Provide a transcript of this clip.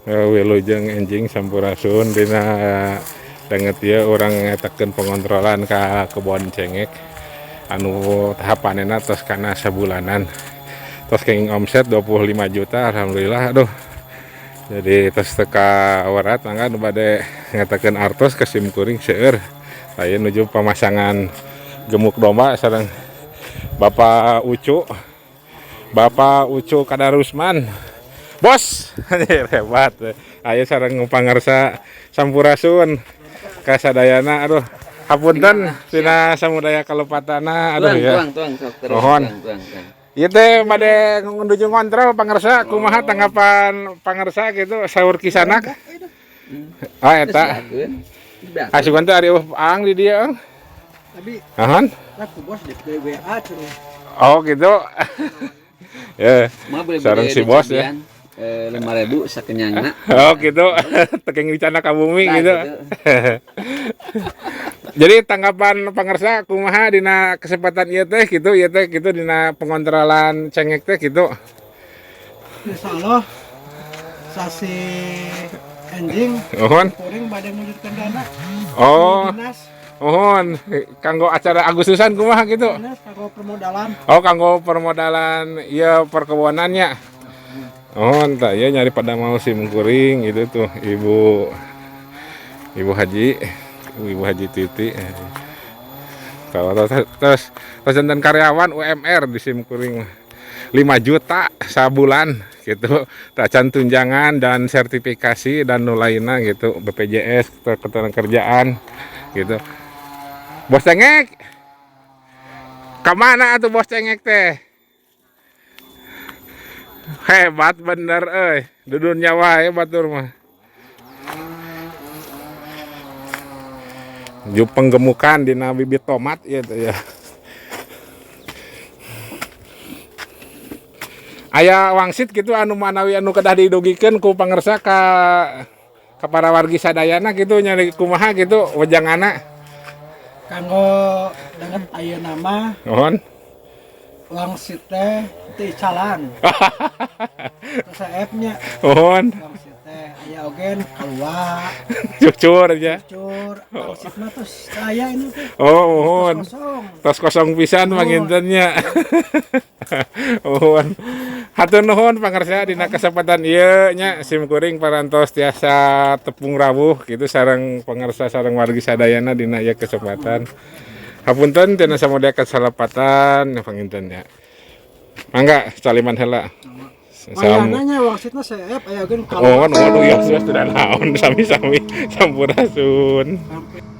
Wilujeng enjing sampurasun dina danget ieu urang ngetakeun pengontrolan ka kebon cengek anu tahap panenna tos kana sabulanan, tos kenging omset 25 juta, alhamdulillah. Aduh, jadi tos teka werat, mangga nu bade ngetakeun artos ke sim kuring seueur. Aya nuju pemasangan gemuk domba sareng Bapak Ucu, Bapak Ucu Kadarusman. Bos, hebat. Ayo sareng pangarsa, sampurasun kasadayana. Aduh, hapunten tina samudaya kalepatana. Aduh ya. Tuang, tuang, sok terus. Mohon. Tuang, tuang, tuang. Ieu teh bade nuju ngontrol pangarsa, kumaha tanggapan pangarsa gitu, saur kisanak? Ah, eta. Asupan teh ari ang di dieu, ang. Tapi Ahan. laku bos di WA cenah. Oh, gitu. Ya. Mah boleh. Sareng si bos ya. 5.000 sakenyangna. Oh, gitu. Tekeng dicana ka bumi. Nah, gitu. Jadi tanggapan pangarsa kumaha dina kesempatan ieu teh gitu, ieu teh gitu dina pengontrolan cengek teh gitu? Insya Allah sasi enjing Mohon. Kuring bade mewujudkan dana. Oh, dinas. Mohon kanggo acara Agustusan kumaha gitu? Dinas kanggo permodalan. Oh, kanggo permodalan ieu perkebunannya. Oh, entah ya nyari pada mau sim kuring gitu tuh Ibu Ibu Haji, Ibu Haji Titi. Kalau terus terus terus janten karyawan UMR di sim kuring 5 juta sabulan gitu, tacan tunjangan dan sertifikasi dan nu lainna gitu, BPJS ketenagakerjaan gitu. Bos cengek kemana atuh? Bos cengek teh hebat bener euy, dudunya wae batur mah. Ju penggemukan dina bibit tomat ieu teh ya. Aya wangsit gitu anu manawi anu kedah didugikeun ku pangersa ka para wargi sadayana gitu, nyari kumaha gitu wejangana? Kanggo danget ayeuna mah Mohon. Wangsit teh teu icalan. Terus nya. Mohon. Wangsit teh aya oge kaluar. Cucur aja. Cucur wangsit mah terus aya ini teh. Oh, mohon. Terus kosong. Tos kosong pisan panginten nya. Mohon. Hatur nuhun pangarsa dina kesempatan ieu nya, sim kuring parantos tiasa tepung rawuh gitu sareng pangarsa sareng wargi sadayana dina ieu kesempatan. Hapunten tina samudaya kasalepatan panginten nya. Mangga saliman heula. Salam. Wayahna nya wangsitna seep aya oge Oh, kaluar. waduh ya, sudah naon, sami-sami, sampurasun. Sampai.